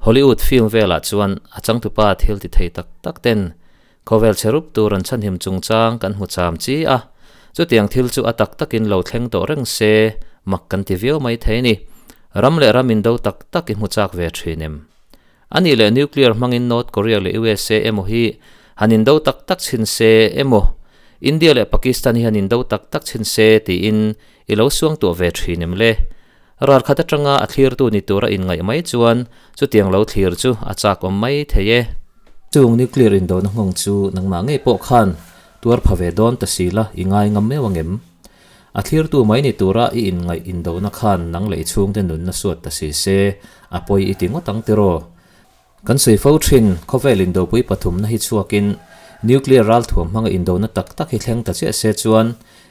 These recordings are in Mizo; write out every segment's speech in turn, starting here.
Hollywood film velah chuan a changtupa thil ti thei tak tak ten khawvel chhe rup tur an chhanhim chungchang kan hmu cham chi a, chutiang thil chu a tak takin lo thleng tawh reng se mak kan ti viau mai thei a ni. Ram leh ram indo tak tak i hmu chak ve thin em? A nih leh nuclear hmangin North Korea leh USA emaw hi han indo tak tak chhin se emaw India leh Pakistan hi han indo tak tak chhin se tiin i lo suangtuah ve thin em le? Ralkhat atanga a thlirtu ni tura inngaih mai chuan chutiang lo thlir chu a chak awm mai thei e. Chung nuclear indona nghawng chu nangmah ngei pawh khan tuar pha ve dawn ta si la i ngai ngam meuh angem? A thlirtu mai ni tura i inngaih indona khan nang leh i chhungte nunna suat ta si se a pawi i ti ngawt ang tiraw? Kan sawi fo thin, khawvel indopui pathumna hi chhuakin nuclear ralthuam hmanga indona tak tak hi thleng ta chiah se chuan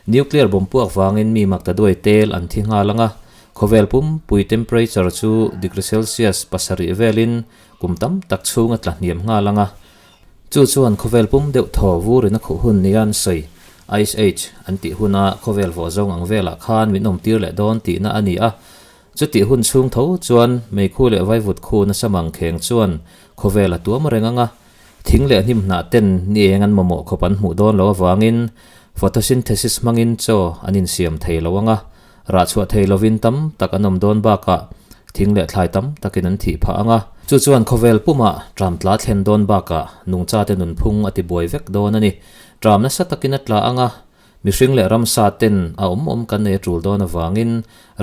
nuclear bomb puak vangin mi mak ta duai tel an thi nghal ang a, khawvel pumpui temperature chu degree celsius pasarih velin kum tam tak chhung a tla hniam nghal ang a, chu chuan khawvel pum deuh thaw vurin a khuh hun nia an sawi, ice age an tih huna khawvel vawh zawng ang velah khan min awmtir leh dawn tihna a ni a. Chutih hun chhung tho chuan meikhu leh vaivut khu nasa mang kheng chuan khawvel a tuam reng ang a, thing leh hnim hnah ten ni eng an mamawh khawp an hmuh dawn lo avangin photosynthesis hmangin chaw an insiam thei lo ang a, rah chhuah thei lovin tam tak an awm dawn bakah thing leh thlai tam takin an thih phah ang a. Chu chuan khawvel pumah tram tla thlen dawn bakah nungchate nunphung a tibuai vek dawn a ni. Tram nasa takin a tla ang a, Mihring leh ramsa ten a awm awm kan ei a tul dawn avangin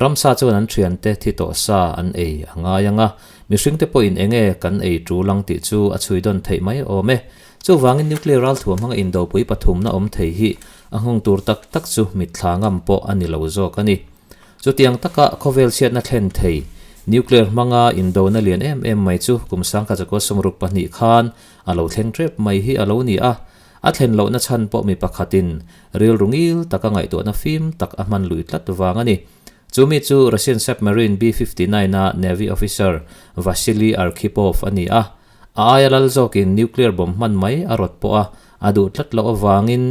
ramsa chuan an thiante thi tawh sa an ei a ngai ang a, mihringte pawhin eng nge kan ei tul ang tih chu a chhui dawn theih mai awm e. Chuvangin nuclear ralthuam hmanga indopui pathumna awm thei hi a nghawng tur tak tak chu mitthla ngam pawh a ni lo zawk a ni. Chutiang taka khawvel chhiatna thlen thei nuclear hmanga indona lian em em mai chu kum 1962 khan a lo thleng tep mai hi a lo ni a. A thlen lohna chhan pawh mi pakhatin rilru ngil taka ngaihtuahna fim tak a hman lui tlat vang a ni. Chu mi chu Russian submarine B-59 a Navy officer Vasily Arkhipov a ni a. A aia lal zawkin nuclear bomb hman mai a rawt pawh a, a duh tlat loh avangin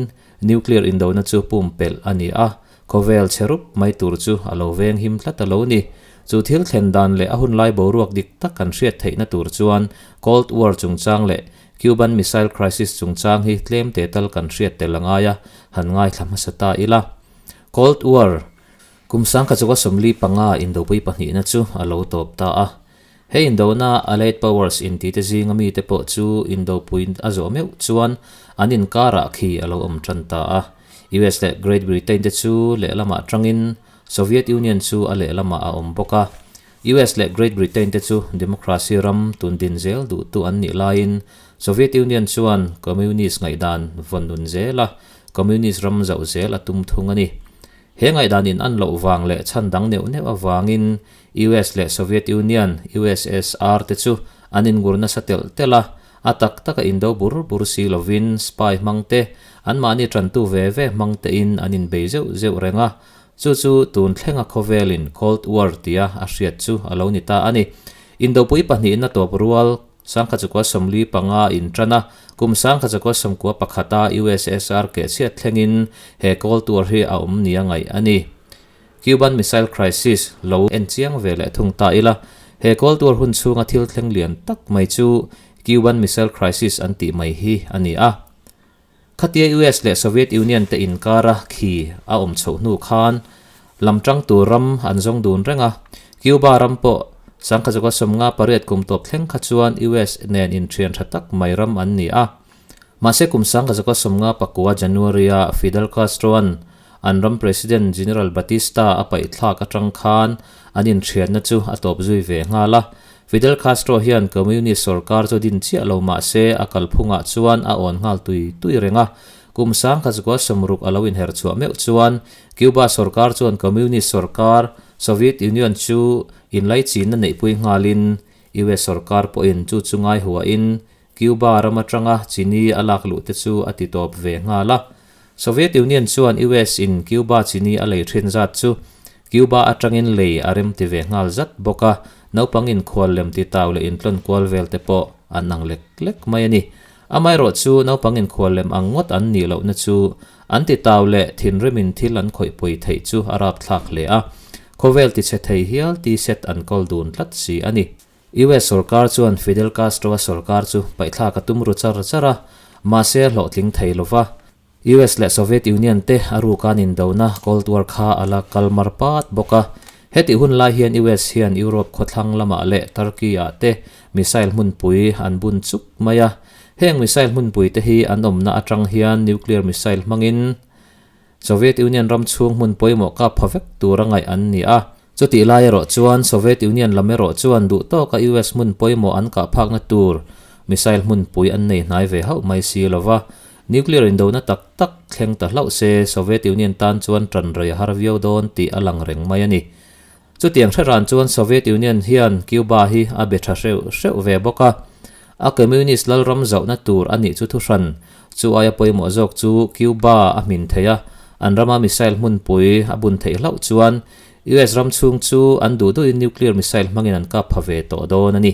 nuclear indona chu pumpelh a ni a, khawvel chhe rup mai tur chu a lo veng him tlat a lo ni. Chu thil thlen dan leh a hunlai boruak dik tak kan hriat theihna tur chuan Cold War chungchang leh Cuban Missile Crisis chungchang hi tlem te tal kan hriat tel a ngai a, han ngaithla hmasa ta ila. Cold War, kum 1945 indopui pahnihna chu a lo tawp ta a. He indona Allied Powers intite zinga mite pawh chu indopui a zawh meuh chuan an inkarah khi a lo awm tan ta a. US leh Great Britain te chu lehlamah tangin Soviet Union chu a lehlamah a awm bawk a. US leh Great Britain te chu democracy ram tun din zel duhtu an nih laiin Soviet Union chuan communist ngaihdan vawn nun zel a, communist ram zauh zel a tum thung a ni. He ngaihdan in an loh vang leh chhan dang neuh neuh avangin US leh Soviet Union, USSR, te chu an inngur nasa telh telh a, a tak taka indo bur bur si lovin spy hmang te, anmahni tantu ve ve hmang tein an inbei zeuh zeuh reng a, Chu chu tun thlenga khawvelin Cold War tia a hriat chu a lo ni ta a ni. Indopui pahnihna tawp rual 1945 in tan a, kum 1991 a USSR kehchhiat thlengin he Cold War hi a awm nia ngaih a ni. Cuban Missile Crisis lo en chiang ve leh thung ta ila, he Cold War hun chhunga thil thleng lian tak mai chu Cuban Missile Crisis an tih mai hi a ni a. Khatia US leh Soviet Union te inkara khi a awm chhoh hnu khan lamtang tur ram an zawng dun reng a, Cuba ram pawh 1958 kum tawp thleng kha chuan US nen inthian tha tak mai ram an ni a. Mahse kum 1959 January-a Fidel Castro-a'n an ram President General Batista a paihthlak atang khan an inthianna chu a tawp zui ve nghal a. Fidel Castro hian Communist sorkar chu din chiah lo mah se a kalphungah chuan a awn nghal tui tui reng a. Kum 1960 a lo inher chhuah meuh chuan Cuba sorkar chuan Communist sorkar, Soviet Union chu inlaichinna neihpui nghalin US sorkar pawhin chu chu ngai huahin Cuba ram atanga chini a lak luh te chu a ti tawp ve nghal a. Soviet Union chuan US in Cuba chini a lei thin zat chu Cuba atangin lei a rem ti ve nghal zat bawk a, naupang inkhual lem ti tau leh intlawn kual vel te pawh an ang lek lek mai a ni. Amaherawh chu naupang inkhual lem ang ngawt an nih lohna chu an ti tau leh thinrimin thil an khawih pawi theih chu a rapthlak hle a, khawvel ti chhe thei hial ti set an kawl dun tlat si a ni. US sorkar chuan Fidel Castro-a sorkar chu paihthlak a tum ru char char a, mahse a hlawhtling thei lo va. US leh Soviet Union te a rukan indona Cold War kha a la kal mar pat bawk a. Hetih hun lai hian US hian Europe khawthlang lamah leh Turkey-ah te missile hmunpui an bun chuk mai a. Heng missile hmunpui te hi an awmna atang hian nuclear missile hmangin Soviet Union ram chhung hmun pawimawh kap pha vek tura ngaih an ni a. Chutih lai erawh chuan Soviet Union lam erawh chuan duh tawka US hmun pawimawh an kah phakna tur missile hmunpui an nei hnai ve hauh mai si lo va. Nuclear indona tak tak thleng ta hlauh se Soviet Union tan chuan tan rei a har viau dawn tih a lang reng mai a ni. Chutiang hre ran chuan Soviet Union hian Cuba hi a be tha hreuh hreuh ve bawk a. A Communist lalram zauhna tur a nih chu thuhran chu aia pawimawh zawk chu Cuba a hmin thei a, an rama missile hmunpui a bun theih hlauh chuan US ram chhung chu an duh duhin nuclear missile hmangin an kap pha ve tawh dawn a ni.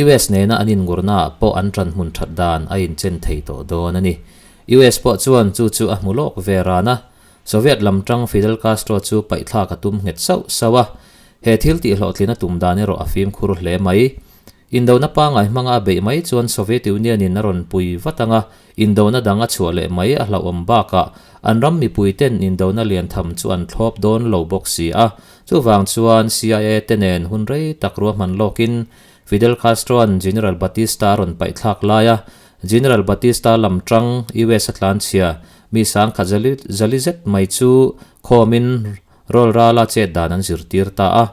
US nena an inngurnaah pawh an tan hmun that dan a inchen thei tawh dawn a ni. US pawh chuan chu chu a hmu lawk ve ran a, Soviet lam tang Fidel Castro chu paihthlak a tum nghet sauh sauh a, he thil tih hlawhtlin a tum dan erawh a fimkhur hle mai. Indona pangngai hmanga a beih mai chuan Soviet Union in a rawn pui vat ang a, indona dang a chhuah leh mai a hlauhawm bakah an ram mipui ten indona lian tham chu an thlawp dawn lo bawk si a. Chuvang chuan CIA te nen hun rei tak ruahman lawkin Fidel Castro-a'n General Batista a rawn paihthlak laia General Batista lam tang US a tlanchhia Mi sangkhat zali zali zet mai chu khawmin rawl rala chet dan an zirtir ta a.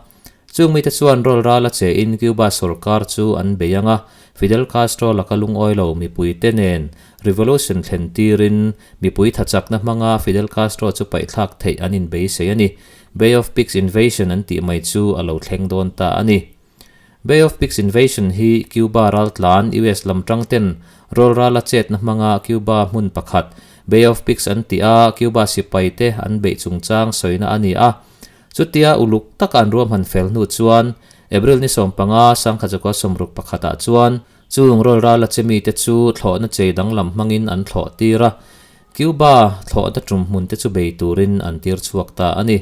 Chung mite chuan rawl rala chein Cuba sorkar chu an bei ang a, Fidel Castro laka lungawi lo mipuite nen revolution thlen tirin mipui thachakna hmanga Fidel Castro chu paihthlak theih an inbeisei a ni. Bay of Pigs invasion an tih mai chu a lo thleng dawn ta a ni. Bay of Pigs invasion hi Cuba raltlan US lam tang ten rawl rala chetna hmanga Cuba hmun pakhat Bay of Pigs an tih a Cuba sipai te an beih chungchang sawina a ni a. Chutia uluk taka an ruahman fel hnu chuan April ni 15, 1961 ah chuan chung rawl rala che mite chu thlawhna chei danglam hmangin an thlawh tir a, Cuba thlawhna tum hmun te chu bei turin an tir chhuak ta a ni.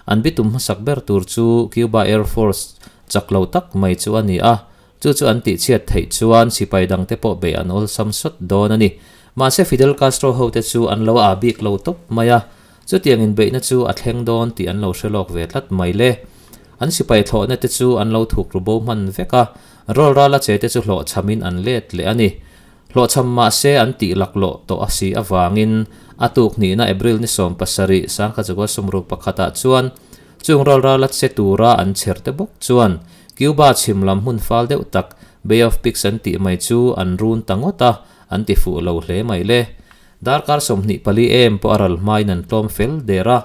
An bitum hmasak ber tur chu Cuba Air Force chak lo tak mai chu a ni a, chu chu an tihchhiat theih chuan sipai dangte pawh beih an awlsam sawt dawn a ni. Mahse Fidel Castro hote chu an lo aa bik lo tawp mai a, chutiang inbeihna chu a thleng dawn tih an lo hre lawk ve tlat mai le. An sipai thlawhna te chu an lo thuk ru bo hman vek a, rawl rala che te chu hlawhchhamin an let leh a ni. Hlawhchham mahse an tih laklawh tawh a si avangin a tuk hnihna April ni 17, 1961 ah chuan chung ral rala che tura an chher te bawk chuan Cuba chhim lam hmun fal deuh tak Bay of Pigs an tih mai chu an run ta ngawt a, an ti fuh lo hle mai le. Darkar 24 em pawh a ral hmain an tlawm fel der a.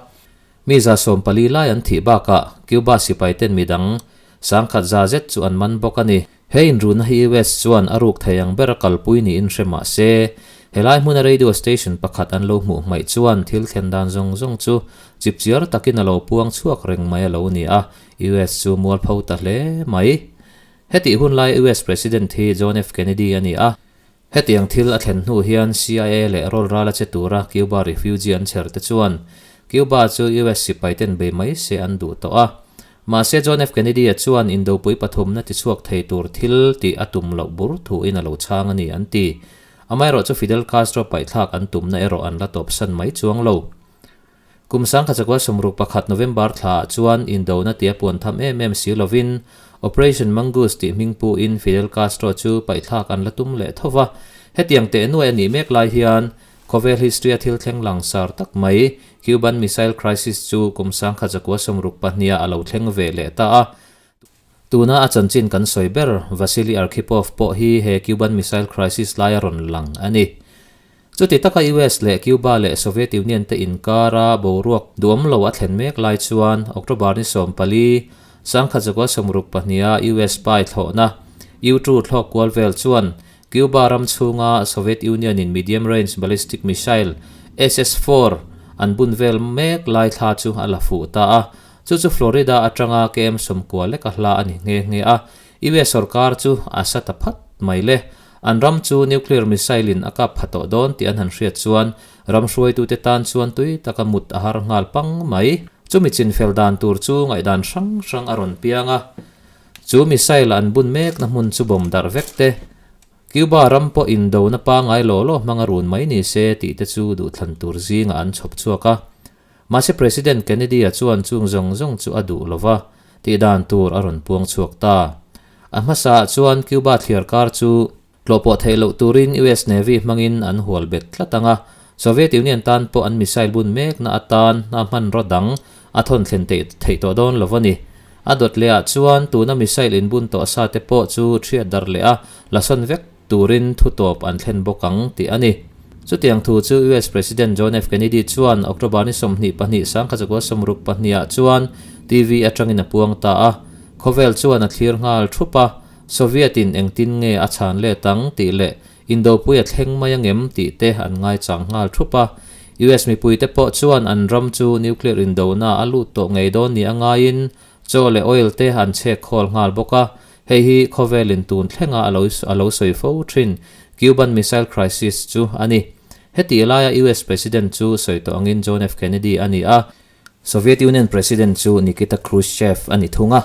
Mi 140 lai an thih bakah Cuba sipaiten midang 10,000 za zet chu an man bawk a ni. He inruna hi US chuan a ruk thei ang ber a kalpui niin hre mah se, helai hmuna radio station pakhat an lo hmuh hmaih chuan thil thlen dan zawng zawng chu chipchiar takin a lo puang chhuak reng mai a lo ni a, US chu mualpho ta hle mai. Hetih hun lai US President hi John F. Kennedy a ni a. Hetiang thil a thlen hnu hian CIA leh rawl ral a che tura Cuba refugee an chher te chuan Cuba chu US sipaiten bei mai se an duh tawh a. Mahse John F. Kennedy-a chuan indopui pathumna tichhuak thei tur thil tih a tum loh bur thuin a lo chhang a ni an ti. Amaherawh chu Fidel Castro paihthlak an tumna erawh an la tawpsan mai chuang lo. Kum 1961 November thlaah chuan indona tia puan tham em em si lovin Operation Mongoose tih hming puhin Fidel Castro chu paihthlak an la tum leh tho va. Hetiang teh nuai a nih mek lai hian Khawvel history-a thil thleng langsar tak mai, Cuban Missile Crisis chu kum 1962 ah a lo thleng ve leh ta a. Tuna a chanchin kan sawi ber, Vasily Arkhipov pawh hi he Cuban Missile Crisis laia rawn lang a ni. Chuti taka US leh Cuba leh Soviet Union te inkara boruak duam lo a thlen mek lai chuan October ni 14, 1962 a US spy thlawhna U-2 thlawk kual vel chuan Cuba ram chhunga Soviet Union-in medium range ballistic missile SS-4 an bun vel mek lai thla chu a la fuh ta a, chu chu Florida atanga KM 90 leka hla a ni nghe nghe a, US sorkar chu a sa ta phat mai le. An ram chu nuclear missile-in a kap pha tawh dawn tih an han hriat chuan ram hruaitute tan chuan tui taka mut a har nghal pang mai. Chumi chinfel dan tur chu ngaihdan hrang hrang a rawn piang a. Chu missile an bun mekna hmun chu bomb darh vek te, Cuba ram pawh indona pangngai law law hmanga run mai ni se tih te chu duhthlan tur zingah an chhawp chhuak a. Mahse President Kennedy-a chuan chung zawng zawng chu a duh lo va, tih dan tur a rawn puang chhuak ta. A hmasaah chuan Cuba thliar kar chu tlawhpawh theih loh turin US Navy hmangin an hual bet tlat ang a, Soviet Union tan pawh an missile bun mekna atan a hmanraw dang a thawn thlen theih tawh dawn lo a ni. A dawt lehah chuan tuna missile inbun tawh sa te pawh chu thiat darh leh a la sawn vek turin thu tawp an thlen bawk ang tih a ni. Chutiang thu chu US President John F. Kennedy chuan October ni 22 1962 ah chuan TV atangin a puang ta a. Khawvel chuan a thlir nghal thup a, Soviet in engtin nge a chhan let ang tih leh Indopui a thleng mai angem tih te an ngaichang nghal thup a. US mipuite pawh chuan an ram chu nuclear indona a lut tawh ngei dawn ni a ngaiin chaw leh oil te an chhek khawl nghal bawk a. Hei hi khawvelin tun thlenga a lo a lo sawi fo thin Cuban Missile Crisis chu a ni. Hetih laia US President chu sawi tawh angin John F Kennedy a ni a. Soviet Union President chu Nikita Khrushchev a ni thung a.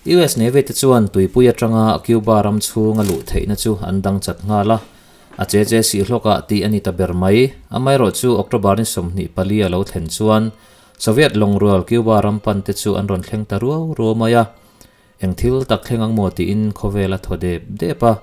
US Navy te chuan tuipui atanga Cuba ram chhunga luh theihna chu an dang chat nghal a, a che che sih hlawkah tih a ni ta ber mai. Amaherawh chu October ni 24 a lo thlen chuan Soviet lawngrual Cuba ram pan te chu an rawn thleng ta ruau ruau mai a. Eng thil tak thleng ang maw tiin khawvel a thaw dep dep a,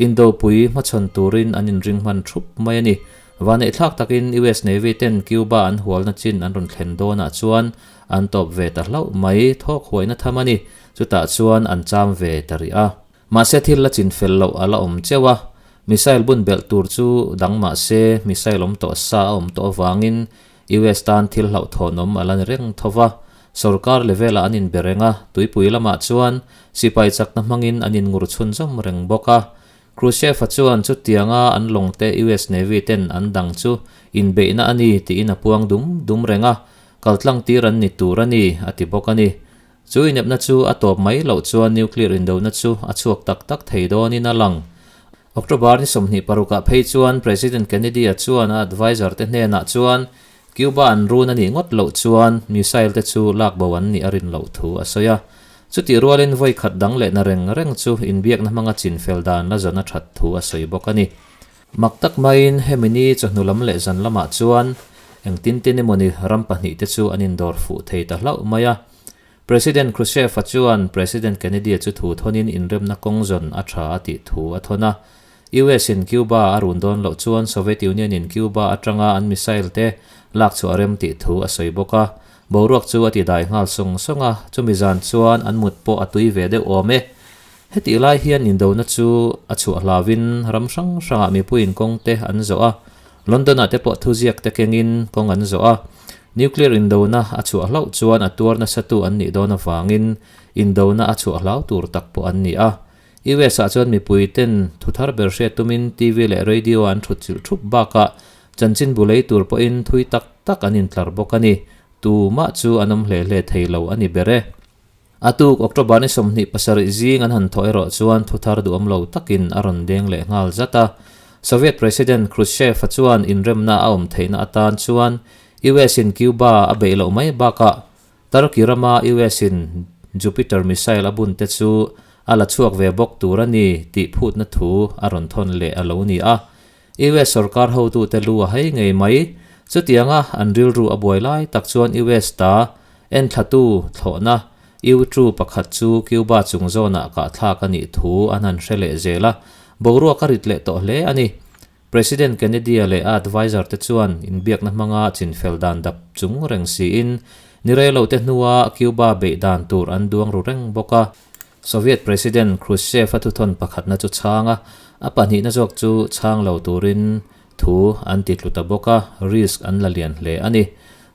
Indopui hmachhawn turin an inring hman thup mai a ni. Vaneihthlak takin US Navy ten Cuba an hualna chin an rawn thlen dawnah chuan an tawp ve ta hlauh mai, thawk huaina tham a ni. Chutah chuan an cham ve ta rih a. Mahse thil la chin fel loh a la awm cheuh a, missile bun belh tur chu dang mah se missile awm tawh sa a awm tawh avangin US tan thil hlauhthawnawm a la ni reng tho va. Sorkar level-ah an inbe reng a, tuipui lamah chuan sipai chakna hmangin an inngur chhunzawm reng bawk a. Khrushchev-a chuan chutianga an lawngte US Navy ten an dang chu inbeihna a ni tiin a puang dum dum reng a, kaltlang tir an ni tur a ni, a ti bawk a ni. Chu inepna chu a tawp mai loh chuan nuclear indona chu a chhuak tak tak thei dawnin a lang. October ni 26 ah phei chuan President Kennedy-a chuan a adviser te hnenah chuan Cuba an run a nih ngawt loh chuan missile te chu lak bo an nih a rin loh thu a sawi a. Chutih rualin vawi khat dang lehna reng reng chu inbiakna hmanga chin fel dan la zawn a that thu a sawi bawk a ni. Mak tak maiin hemi ni chawhnu lam leh zan lamah chuan engtin tin emawni ram pahnih te chu an indawr fuh thei ta hlauh mai a. President Khrushchev-a chuan President Kennedy-a chu thu thawnin inremna kawng zawn a tha a tih thu a thawn a. US-in Cuba a run dawn loh chuan Soviet Union-in Cuba atanga an missile te lak chhuah rem tih thu a sawi bawk a. Boruak chu a ti dai nghal sawng sawng a, chumi zan chuan an mut pawh a tui ve deuh awm e. Hetih lai hian indona chu a chhuah hlauin ram hrang hrangah mipuiin kawng te an zawh a, London-ah te pawh thuziak te kengin kawng an zawh a. Nuclear indona a chhuah hlauh chuan a tuar nasatu an nih dawn avangin indona a chhuah hlau tur tak pawh an ni a. US-ah chuan mipui ten thu thar ber hriat tumin TV leh radio an thut chilh thup bakah chanchin bu lei tur pawhin thui tak tak an intlar bawk a ni. Tumah chu an awm hle hle thei lo a ni ber e. A tuk October ni 27 zing an han thawh erawh chuan thu thar duhawm lo takin a rawn deng leh nghal zat a. Soviet President Khrushchev-a chuan inremna a awm theihna atan chuan US-in Cuba a beih loh mai bakah Turkey rama US-in Jupiter missile a bun te chu a la chhuak ve bawk tur a ni tih phutna thu a rawn thawn leh a lo ni a. US sorkar hotute lu a hei ngei mai. Chutianga an rilru a buai lai tak chuan US ta enthlatu thlawhna U-2 pakhat chu Cuba chung zawnah kahthlak a nih thu an han hre leh zel a, boruak a rit leh tawh hle a ni. President Kennedy-a leh a adviser te chuan inbiakna hmanga chinfel dan dap chung reng siin ni reilote hnua Cuba beih dan tur an duang ru reng bawk a. Soviet President Khrushchev-a thuthawn pakhatna chu chhang a, a pahnihna zawk chu chhang lo turin thu an ti tlu ta bawk a, risk an la lian hle a ni.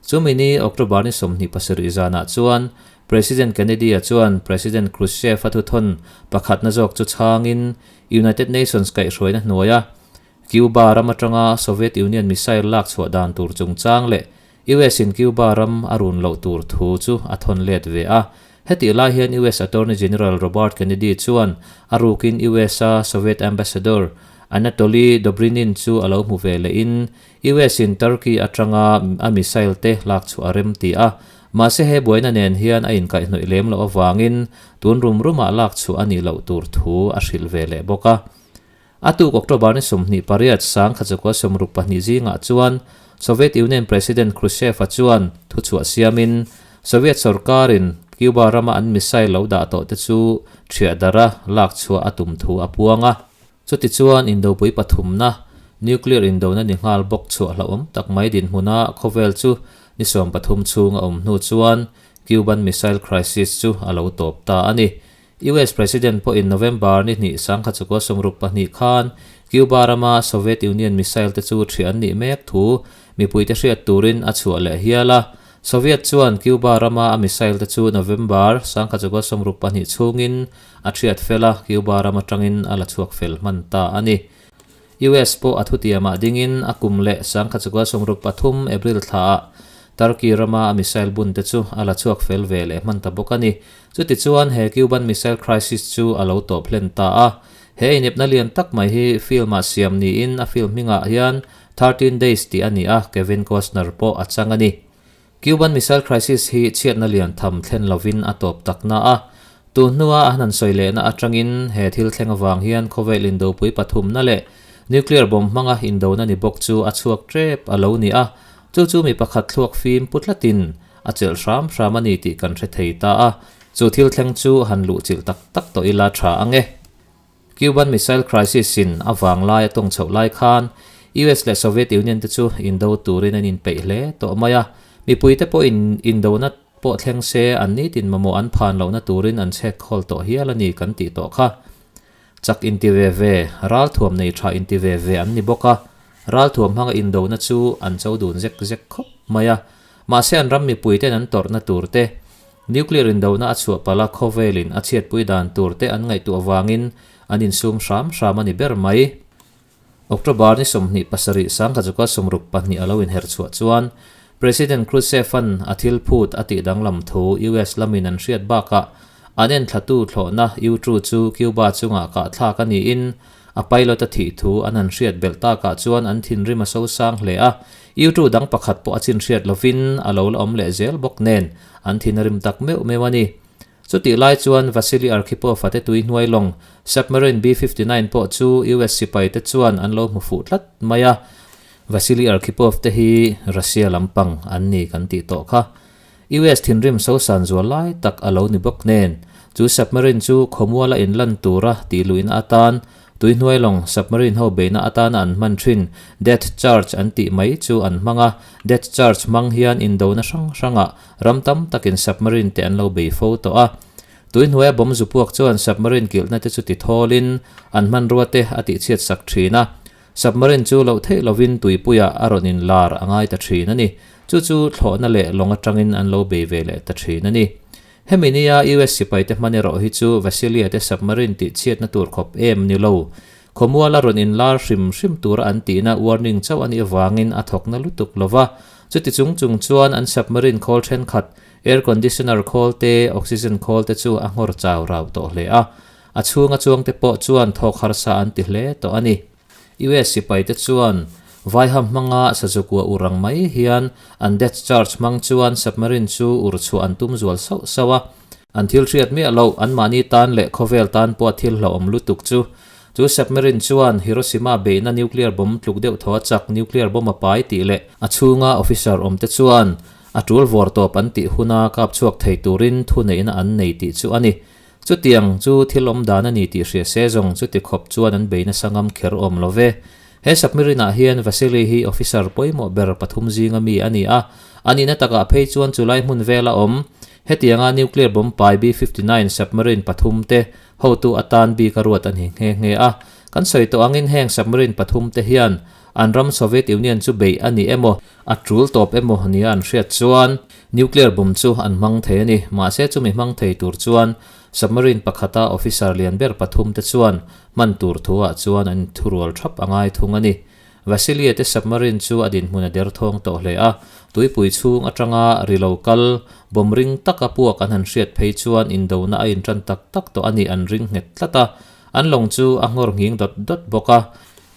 Chumi ni October ni 27 zanah chuan President Kennedy-a chuan President Khrushchev-a thuthawn pakhatna zawk chu chhangin United Nations kaihhruaina hnuaia Cuba ram atanga Soviet Union missile lak chhuah dan tur chungchang leh US-in Cuba ram a run loh tur thu chu a thawn let ve a. Hetih lai hian US Attorney General Robert Kennedy chuan a rukin US-a Soviet Ambassador Anatoly Dobrynin chu a lo hmu ve lehin US-in Turkey atanga a missile te lak chhuah a rem ti a. Mahse he buaina nen hian a inkaihhnawih lem loh avangin tun rum rumah lak chhuah a nih loh tur thu a hrilh ve leh bawk a. A tuk October ni 28 1962 zingah chuan Soviet Union President Khrushchev-a chuan thuchhuah siamin Soviet sorkarin Cuba rama an missile lo dah tawh te chu ṭhiah dara lak chhuah a tum thu a puang a. Chutichuan indopui pathumna, nuclear indona ni nghal bawk chhuah hlauhawm tak mai dinhmuna khawvel chu ni 13 chhung a awm hnu chuan Cuban Missile Crisis chu a lo tawp ta a ni. US President pawhin November ni hnih 1962 khan Cuba rama Soviet Union missile te chu ṭhiah an nih mek thu mipuite hriat turin a chhuah leh hial a. Soviet chuan Cuba rama a missile te chu November 1962 chhungin a ṭhiat fel a, Cuba ram aṭangin a la chhuak fel hman ta a ni. US pawh a thutiamah dingin a kum leh 1963 April thlaah Turkey rama a missile bun te chu a la chhuak fel ve leh hman ta bawk a ni. Chutichuan he Cuban Missile Crisis chu a lo tawp hlen ta a. He inepna lian tak mai hi film-ah siam niin a film hmingah hian 13 Days tih a ni a, Kevin Costner pawh a chang a ni. Cuban Missile Crisis hi chhiatna lian tham thlen lovin a tawp tak na a, tun hnua a han sawi lehna atangin he thil thleng avang hian khawvel indopui pathumna leh nuclear bomb hmanga indona ni bawk chu a chhuak tep a lo ni a, chu chu mi pakhat thluak fim pu tlatin a chelh hram hram a ni tih kan hre thei ta a, chu thil thleng chu han luh chilh tak tak tawh ila tha ang e. Cuban Missile Crisis in a vang lai a tawng chhoh lai khan US leh Soviet Union te chu indo turin an inpeih hle tawh mai a, mipui te pawh in indona pawh thleng se an nitin mamawh an phan lohna turin an chhek khawl tawh hial a ni kan tih tawh kha. Chak inti ve ve, ralthuam nei tha inti ve ve an ni bawk a, ralthuam hmanga indona chu an cho dun zek zek khawp mai a, mahse an ram mipui ten an tawrhna tur te, Nuclear indona a chhuah palh a, khawvelin a chhiatpui dan tur te an ngaihtuah vangin an insum hram hram a ni ber mai. October ni 27 1962 a lo inher chhuah chuan President Khrushchev-a'n a thil phut a tih danglam thu US lamin an hriat bakah an enthlatu thlawhna U-2 chu Cuba chungah kahthlak a niin A pilot a thih thu an han hriat belh takah chuan an thinrim a sosang hle a, U-2 dang pakhat pawh a chin hriat lovin a lo la awm leh zel bawk nen an thin a rim tak meuh meuh a ni. Chutih lai chuan Vasily Arkhipov-a te tui hnuai lawng submarine B-59 pawh chu US sipai te chuan an lo hmu fuh tlat mai a, Vasily Arkhipov te hi Russia lampang an ni kan tih tawh kha. US thinrim sosan zual lai tak a lo ni bawk nen, chu submarine chu khawmuala inlan tura tih luihna atan tuihnuai lawng submarine ho beihna atana an hman thin depth charge an tih mai chu an hmang a, depth charge hmang hian indona hrang hrangah ram tam takin submarine te an lo bei fo tawh a. Tuihnuaia bomb zu puak chuan submarine kilhna te chu ti thawlin an hmanrua te a tihchhiat sak thin a. Submarine chu loh theih lovin tuipuiah a rawn inlar a ngai ta thin a ni. Chu chu thlawhna leh lawng atangin an lo bei ve leh ta thin a ni. Hemi nia US sipaite hman erawh hi chu Vasilia te submarine tih chhiatna tur khawp em ni lo. Khawmuala rawn inlar hrim hrim tura an tihna warning chauh a nih avangin a thawkna lutuk lo va. Chuti chung chung chuan an submarine khawl thenkhat, air conditioner khawl te, oxygen khawl te chu a nghawr chau rau tawh hle a. A chhunga chuangte pawh chuan thawk harsa an ti hle tawh a ni. US sipaite chuan vaiham hmanga sazukua ur ang mai hian an depth charge hmang chuan submarine chu ur chhuah an tum zual sauh sauh a. An thil hriat miah loh, anmahni tan leh khawvel tan pawh thil hlauhawm lutuk chu. Chu submarine chuan Hiroshima beihna nuclear bomb tluk deuh thaw a chak nuclear bomb a pai tih leh a chhunga officer awmte chuan a tul vawr tawp an tih huna kap chhuak thei turin thuneihna an nei tih chu a ni. Chutiang chu thil awm dan a ni tih hria se zawng chuti khawp chuan an bei nasa ngam kher awm lo ve. He submarine ah hian Vasily hi officer pawimawh ber pathum zinga mi a ni a, a nihna takah phei chuan chulai hmun vela awm hetianga nuclear bomb pai B-59 submarine pathum te hotu atan bik a ruat a ni nghe nghe a. Kan sawi tawh angin heng submarine pathum te hian an ram Soviet Union chu beih a ni emaw, a tul tawp emaw nia an hriat chuan nuclear bomb chu an hmang thei a ni. Mahse chumi hmang thei tur chuan submarine pakhata officer lian ber pathum te chuan hman tur thuah chuan an inthurual thap a ngai thung a ni. Vasilia te submarine chu a dinhmun a derthawng tawh hle a, tuipui chhung atanga ri lo kal bomb ring taka puak an han hriat phei chuan indona a intan tak tak tawh a nih an ring nghet tlat a, an lawng chu a nghawr nghing dawt dawt bawk a.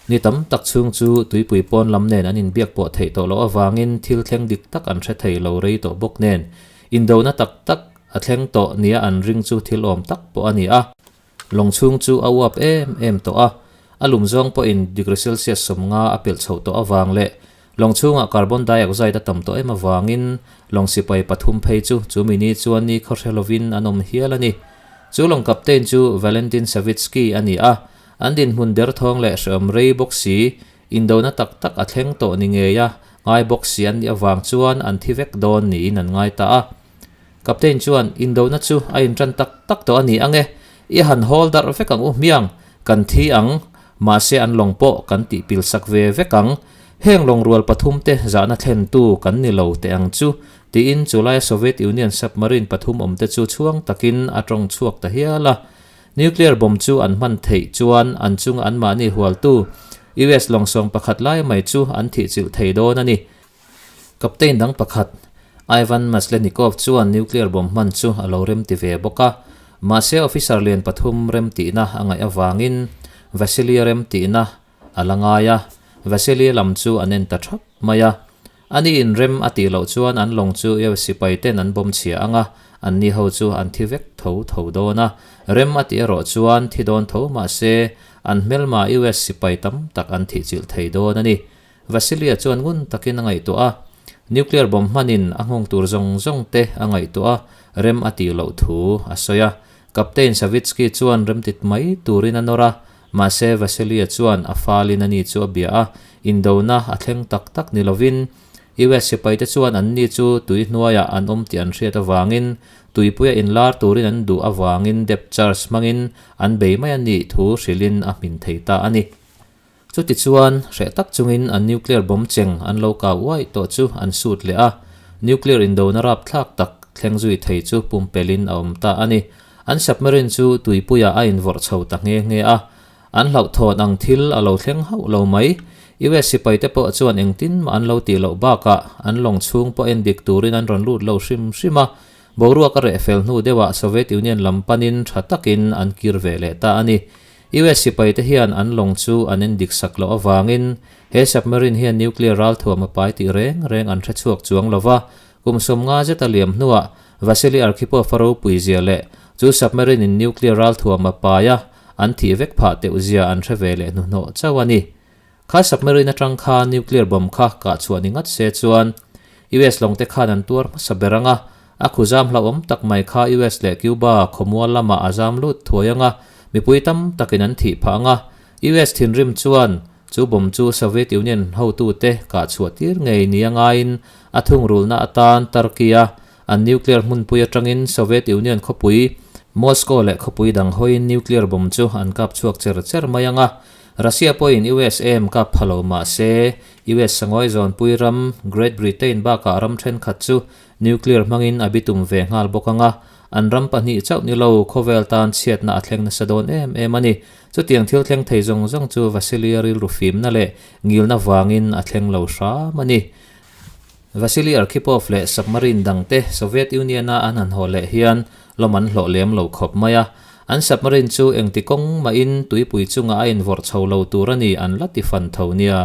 Ni tam tak chhung chu tuipui pawn lam nen an inbiak pawh theih tawh loh avangin thil thleng dik tak an hre thei lo rei tawh bawk nen. Indona tak tak a thleng tawh nia an ring chu thil awm tak pawh a ni a. Lawng chhung chu a uap em em tawh a, a lum zawng pawhin degree Celsius 50 a pelh chhoh tawh avang leh lawng chhungah carbon dioxide a tam tawh em avangin lawng sipai pathum phei chu chumi ni chuan ni khaw hre lovin an awm hial a ni. Chu lawng captain chu Valentin Savitsky a ni a, an dinhmun derthawng leh hrehawm rei bawk si, indona tak tak a thleng tawh ni ngei a, ngai bawk si an nih avang chuan an thi vek dawn niin an ngai ta a. Captain chuan, Indona chu a inṭan tak tak tawh a ni ang e, i han hawl darh vek ang u hmiang, kan thi ang, mahse an lawng pawh kan tih pil sak ve vek ang, heng lawng rual pathum te zahna thlentu kan ni lo teh ang chu, tiin chulaia Soviet Union submarine pathum awmte chu chhuang takin a tawng chhuak ta hial a. Nuclear bomb chu an hman theih chuan an chunga anmahni hualtu US lawng sawng pakhat lai mai chu an thihchilh thei dawn a ni. Captain dang pakhat, Ivan Maslenikov chuan nuclear bomb hman chu a lo remti ve bawk a. Mahse officer lian pathum remtihna a ngaih avangin Vasily-a remtihna a la ngai a, Vasily-a lam chu an en ta thap mai a. Ani in rem a tih loh chuan an lawng chu US sipai ten an bomb chhia ang a, anni ho chu an thi vek tho tho dawn a. Rem a tih erawh chuan thi dawn tho mahse an hmelma US sipai tam tak an thihchilh thei dawn a ni. Vasilia chuan ngun takin a ngaihtuah a, nuclear bomb hmanin a nghawng tur zawng zawng te a ngaihtuah a, rem a tih loh thu a sawi a. Captain Savitsky chuan remtit mai turin a nawr a, mahse Vasilia chuan a falin ani chu a bia a, indona a thleng tak tak ni lovin US sipaite chuan anni chu tui hnuaiah an awm tih an hriat avangin tuipuia inlar turin an duh avangin depth charge hmangin an bei mai a nih thu hrilhin a hmin thei ta a ni. Chutichuan, hreh tak chungin an nuclear bomb cheng an lo kau uaih tawh chu an sut leh a, nuclear indona rapthlak tak thleng zui thei chu pumpelhin a awm ta a ni. An submarine chu tuipuiah a invawrh chho ta nghe nghe a, an hlauhthawn ang thil a lo thleng hauh lo mai. US sipaite pawh chuan engtin mah an lo tih loh bakah an lawng chhung pawh en dik turin an rawn lut lo hrim hrim a, boruak a reh fel hnu deuhah Soviet Union lam panin tha takin an kir ve leh ta a ni. US sipaite hian an lawng chu an en dik sak loh avangin he submarine hian nuclear ralthuam a pai tih reng reng an hre chhuak chuang lo va, kum 50 zeta liam hnuah Vasily Arkhipov a ropui zia leh chu submarine in nuclear ralthuam a pai a an thih vek phah teuh zia an hre ve leh hnuhnawh chauh a ni. Kha submarine atang kha nuclear bomb kha kah chhuah ni ngat se chuan US lawng te khan an tuar hmasa ber ang a, a khuzam hlauhawm tak mai kha US leh Cuba khawmual lamah a zam lut thuai ang a, mipui tam takin an thih phah ang a. US thinrim chuan chu bomb chu Soviet Union hotute kah chhuah tir ngei nia ngaiin a thungrulna atan Turkey-a an nuclear hmunpui atangin Soviet Union khawpui Moscow leh khawpui dang hawiin nuclear bomb chu an kap chhuak cher cher mai ang a. Russia pawhin USAM kap pha lo mah se, US sangawi zawnpui ram Great Britain bakah ram thenkhat chu nuclear hmangin a bitum ve nghal bawk ang a, an ram pahnih chauh ni lo khawvel tan chhiatna a thleng nasa dawn em em a ni. Chutiang thil thleng thei zawng zawng chu Vasily-a rilru fimna leh ngilna vangin a thleng lo hram a ni. Vasily Arkhipov leh submarine dangte Soviet Union-a an han haw leh hian lawm an hlawh lem lo khawp mai a. An submarine chu engti kawng mahin tuipui chungah a invawrh chho lo tur a ni an la ti fan tho nia.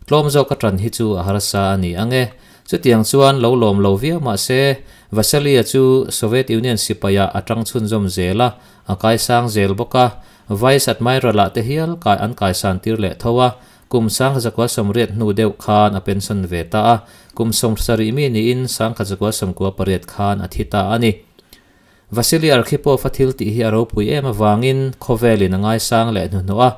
Tlawm zawk a ṭan hi chu a harsa a ni ang e. Chutiang chuan lo lawm lo viau mah se, Vasily-a chu Soviet Union sipaiah a ṭang chhunzawm zel a, a kaisang zel bawk a. Vice Admiral-ah te hial kai an kaisan tir leh tho a, Kum 1980 hnu deuh khan a pension ve ta a, kum 70 mi niin 1998 khan a thi ta a ni. Vasily Arkhipov a thil tih hi a ropui em avangin khawvelin a ngaisang leh hnuhnawh a.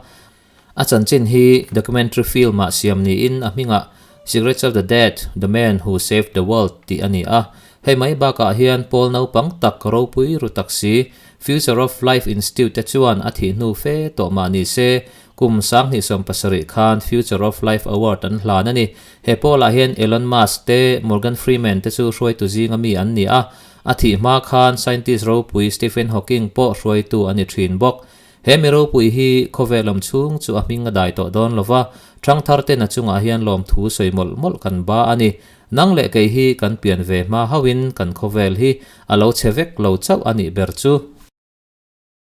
A chanchin hi documentary film-ah siam niin a hmingah Secrets of the Dead, The Man Who Saved the World tih a ni a. Hei mai bakah hian pawl naupang tak ropui ru tak si Future of Life Institute te chuan a thih hnu fe tawh mah ni se Kum 2017 khan Future of Life Award an hlan a ni. He pawlah hian Elon Musk te, Morgan Freeman te chu hruaitu zinga mi an ni a. A thih hma khan scientist ropui Stephen Hawking pawh hruaitu a ni thin bawk. He mi ropui hi khawvel awm chhung chu a hming a dai tawh dawn lo va, ṭhangthar ten a chungah hian lawmthu sawi mawlh mawlh kan ba a ni. Nang leh kei hi kan pian ve hma hauhin kan khawvel hi a lo chhe vek lo chauh a nih ber chu.